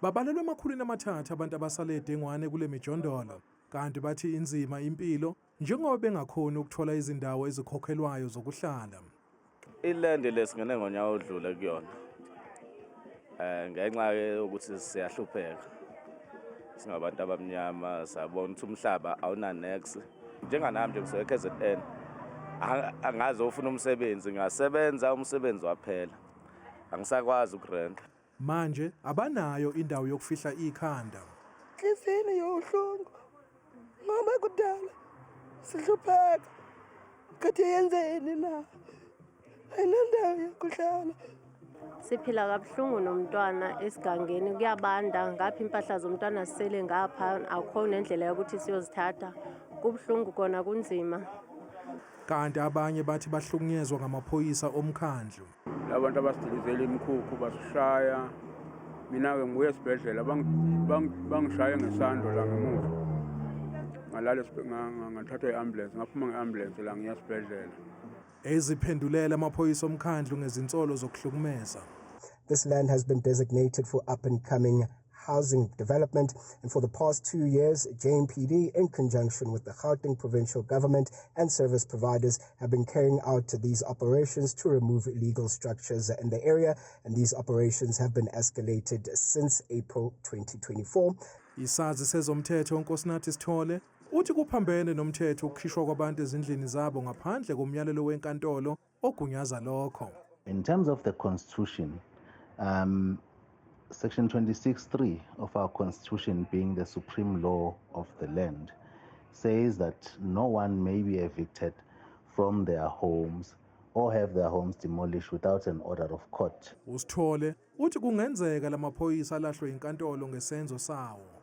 Babalelwe ema-300 abantu abasale dengwane kule mijondolo, kanti bathi inzima impilo njengoba bengakhoni ukuthola izindawo ezikhokhelwayo zokuhlala. I-land lesingene ngonyaka odlule kuyona ngenxa yokuthi siyahlupheka singabantu abamnyama, sabona ukuthi umhlaba awuna nex. Njenganami nje ngisuke KZN, angaze ufuna umsebenzi, ngasebenza umsebenzi waphela, angisakwazi ukurenta. Manje abanayo indawo yokufihla ikhanda. Inhliziyweni yobuhlungu ngoba kudala sihlupheka, kade yenzeni na, ayinandawo yokuhlala. Siphila kabuhlungu nomntwana esigangeni, kuyabanda ngapha, impahla zomntwana sisele ngapha, akukho nendlela yokuthi siyozithatha. Kubuhlungu kona, kunzima. Kanti abanye bathi bahlukunyezwa ngamaphoyisa omkhandlu. Labantu abasidilizela imikhukhu basishaya. Mina-ke ngibuye esibhedlela, bangishaye ngesando la ngemuva, ngalala ngathathwa i-ambulance, ngaphuma nge-ambulance la ngiya esibhedlela. Eziphendulela amaphoyisa omkhandlu ngezinsolo zokuhlukumeza. This land has been designated for up and coming housing development. And for the past 2 years, JMPD, in conjunction with the Gauteng provincial government and service providers, have been carrying out these operations to remove illegal structures in the area. And these operations have been escalated since April 2024. Isazi sezomthetho uNkosinathi Sithole uthi kuphambene nomthetho ukukhishwa kwabantu ezindlini zabo ngaphandle komyalelo wenkantolo ogunyaza lokho. In terms of the Constitution, Section 26.3 of our Constitution, being the supreme law of the land, says that no one may be evicted from their homes or have their homes demolished without an order of court. USithole uthi kungenzeka lamaphoyisa alahlwe inkantolo ngesenzo sawo.